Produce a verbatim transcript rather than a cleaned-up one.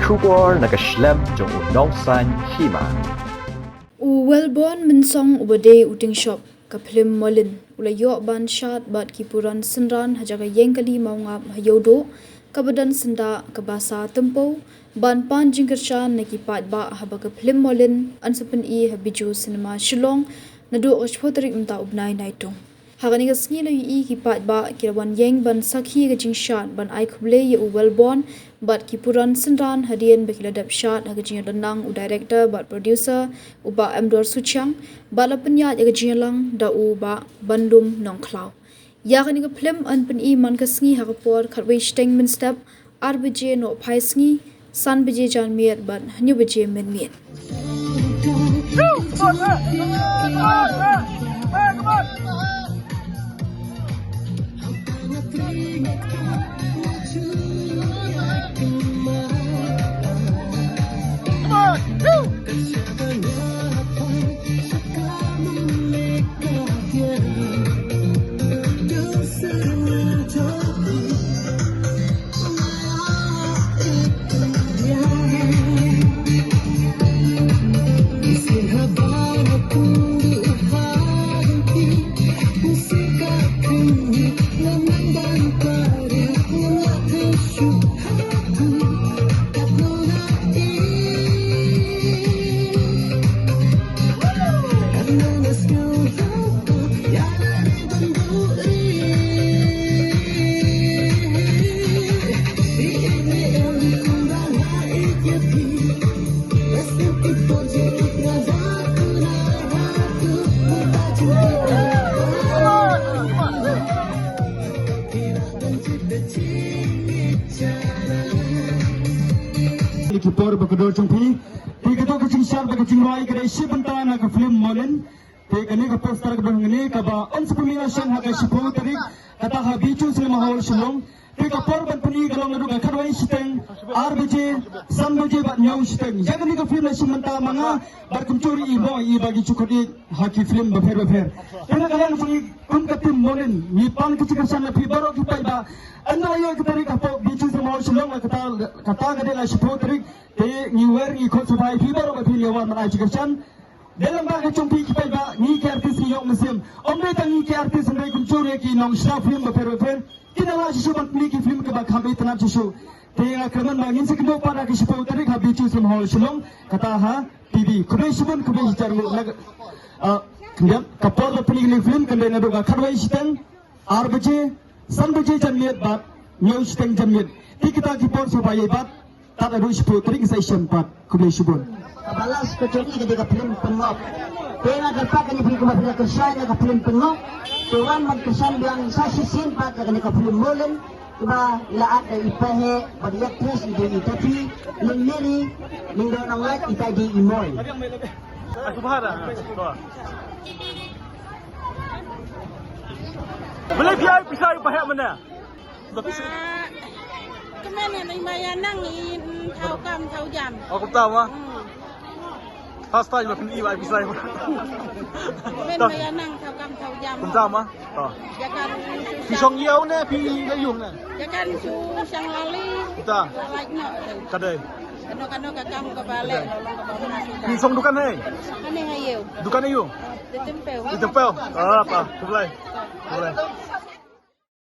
Khubor na ka shlem jong u Nongsaiñ Hima. U Wellborn Mynsong uba dei u tyngshop ka phlim Molin u la ïoh ban shad bad ki puran synran ha jaka ïeng kali Mawngap ha Ïewduh kaba don syndah kaba sa tympew ban pan jingkyrshan na ki paidbah haba ka phlim Molin yn sa pyni ha Bijou Cinema Shillong naduh ka shiphew tarik mynta u bnai Naitung. Ha kane ka sngi la ïohi ki paidbah ki la wan ïeng ban sakhi ka jingshad ban ai khublei ïa u Wellborn bad ki puran synran hadien ba ki la dep shad ha ka jingïadonnang u director bad producer u Bah Emdor Suchiang bad la pynïaid ïa ka jingïalang da u Bah Bandum Nongkhlaw. Ïa kane ka phlim yn pyni man ka sngi ha ka por khatwei shiteng mynstep, ar baje nohphai sngi, san baje janmiet bad hynñiew baje mynmiet. Ki por ba ka dor jong phi. Te kato ka jingshad bad ka jingrwai ka dei shi bynta na ka film Molin. Te kane ka poster kaba hangne kaba yn sa pynmih shang ha ka shiphew tarik kata ha Bijou Cinema Hall Shillong. Te ka por ban pyni ka long naduh ka khatwei shiteng, ar baje, san baje bad hynñiew shiteng. Ïa kane ka film la shim mynta ma nga bad kumjuh ruh i mo i ba ki jukut i ha ki film bapher bapher. Te na ka liang jong i kum ka team Molin ngi pan ka jingkyrshan na phi baroh ki paidbah. Ynda la ïoh ka tarik hapoh Bijou Cinema Hall Shillong la kata, kata ka dei la shiphew tarik. Te ngi wer ngi khot sngewbha ïa phi baroh ba phin ïa wan ban ai jingkyrshan. Dei lang ba ka jong phi ki paidbah ngi ki artist ngi ïoh mynsiem. Ym dei tang ngi ki artist hynrei kumjuh ruh ki nongshna film bapher bapher. Ki nang lah shisha ban pynlong ki film kaba kham itynnad shisha. Te nga kyrmen ba ngin sa ïakynduh pat ha ka shiphew tarik ha Bijou Cinema Hall Shillong kata ha P B. Khublei shibun, khublei shihajar nguh na ka, ah, khyndiat ka por ba pynlong ki film kan dei naduh ka khatwei shiteng, ar baje, san baje janmiet bad hynñiew shiteng janmiet. Te kita ki por sngewbha ïa bat tad haduh shiphew tarik sa ïashem pat. Khublei shibun. Ka balas ka jong i ka dei ka film Pynngop. Te nga kyrpad ïa phi kumba phi la kyrshan ïa ka film Pynngop, to wan ban kyrshan biang sa shisien pat ïa kane ka film Molin. Kaba la act da i Paheh bad i actress i dei i Taffy, Lynmary, Lyngdoh Nonglait, ita i dei i Moi. Balei phi ai pisa ïa u Paheh mynne? Ba, kmen ïa nang, ba ïa nang i thaw kam thaw jam. Oh, kumta ma. Hmm. First time ba phin i ba ai pisa ïa u. Kmen ba ïa nang thaw kam thaw jam. Kumta ma. To. Ïa kan. Phi shong ïew ne phi ïew ne? Ïa kan shu shang lali. Kumta. Lait noh. Ka dei. Kano kano ka kam kaba leh. Phi shong dukan ne? Kane ha ïew. Dukan ïew. Te Tympeu. Te Tympeu. Ah, pa. Khublei. Khublei.